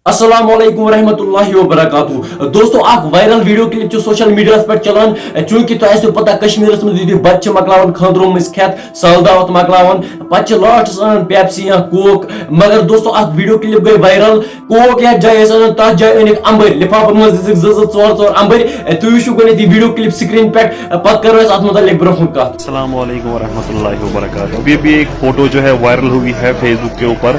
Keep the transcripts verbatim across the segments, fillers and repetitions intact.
السلام علیکم ورحمۃ اللہ وبرکاتہ۔ دوستو، اکھ وائرل ویڈیو کلپ چھُ سوشل میڈیاہَس پٮ۪ٹھ چلان۔ چوٗنٛکہِ تۄہہِ آسیو پتہ، کشمیٖرَس منٛز یُتھُے بچہِ چھِ مۄکلاوان خانٛدرو مٔنٛزۍ کھٮ۪تھ، سال دعوت مۄکلاوان، پتہٕ چھِ لاسٹَس اَنان پیپسی یا کوک۔ مگر دوستو، اکھ ویڈیو کلپ گٔے وائرل۔ کوک یَتھ جایہِ ٲسۍ اَنان، تَتھ جایہِ أنِکھ اَمبٕرۍ، لِفافَن منٛز دِژٕکھ زٕ زٕ ژور ژور اَمبٕرۍ۔ تُہۍ وٕچھِو گۄڈٕنیتھ یہِ ویڈیو کلپ سکرین پٮ۪ٹھ، پتہٕ کرو أسۍ اَتھ متعلق برونٛہہ کُن کتھ۔ السلام علیکم ورحمۃ اللہ وبرکاتہ۔ ابھی ابھی ایک فوٹو جو ہے وائرل ہوئی ہے فیس بک کے اوپر،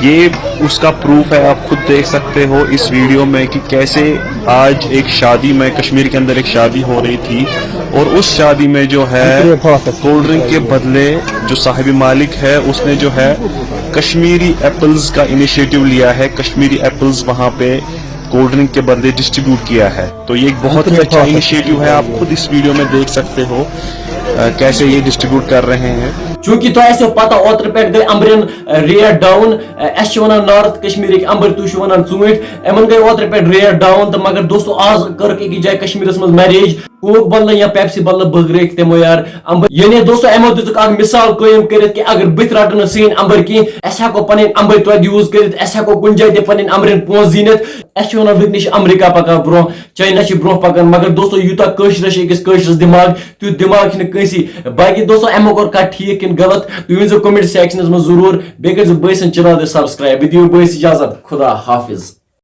یہ اس کا پروف ہے، آپ خود دیکھ سکتے ہو اس ویڈیو میں کہ کیسے آج ایک شادی میں، کشمیر کے اندر ایک شادی ہو رہی تھی اور اس شادی میں جو ہے کولڈ ڈرنک کے بدلے جو صاحب مالک ہے، اس نے جو ہے کشمیری ایپلز کا انیشیٹو لیا ہے، کشمیری ایپلز وہاں پہ کولڈ ڈرنک کے بدلے ڈسٹریبیوٹ کیا ہے۔ تو یہ ایک بہت ہی اچھا انیشیٹو ہے، آپ خود اس ویڈیو میں دیکھ سکتے ہو، آ، کیسے یہ ڈسٹریبیوٹ کر رہے ہیں۔ چوٗنٛکہِ تۄہہِ آسیو پتہ، اوترٕ پٮ۪ٹھ گٔے اَمبرٮ۪ن، آ، ریٹ ڈاوُن۔ آ، اَسہِ چھِ وَنان نارتھ کشمیٖرٕکۍ اَمبٕرۍ، تُہۍ چھِو وَنان ژوٗنٛٹھۍ۔ یِمن گٔے اوترٕ پٮ۪ٹھ ریٹ ڈاوُن، تہٕ مگر دوستو، آز کٔرٕکھ أکِس جایہِ کشمیٖرَس منٛز میریج، کوک بدلہٕ یا پیپسی بدلہٕ بٲگرٲیِکھ تِمو یار اَمبٕرۍ۔ یعنی دوستو، یِمو دِژٕکھ اکھ مثال قٲیِم کٔرِتھ کہِ اگر بہٕ تہِ رَٹہٕ نہٕ سِنۍ اَمبٕرۍ کینٛہہ، اَسہِ ہٮ۪کو پَنٕنۍ اَمبٕرۍ توتہِ یوٗز کٔرِتھ، اَسہِ ہٮ۪کو کُنہِ جایہِ تہِ پَنٕنۍ اَمبرٮ۪ن پونٛسہٕ زیٖنِتھ۔ اَسہِ چھِ وَنان وٕنکیٚنَس چھِ امریکہ پَکان برونٛہہ، چاینا چھِ برونٛہہ پَکان، مگر دوستو، یوٗتاہ کٲشرِس چھِ أکِس کٲشرِس دٮ۪ماغ، تیُتھ دٮ۪ماغ چھِنہٕ کٲنٛسی۔ باقٕے دوستو، اَمہِ کَرٕ کَتھ ٹھیٖک کِنہٕ غلط، تُہۍ ؤنۍزیو comment section منٛز ضروٗر۔ بیٚیہِ کٔرۍزیو بٲے سٕنٛز channel تہِ subscribe۔ یہِ دِیِو بٲیِس اجازت۔ خدا حافظ۔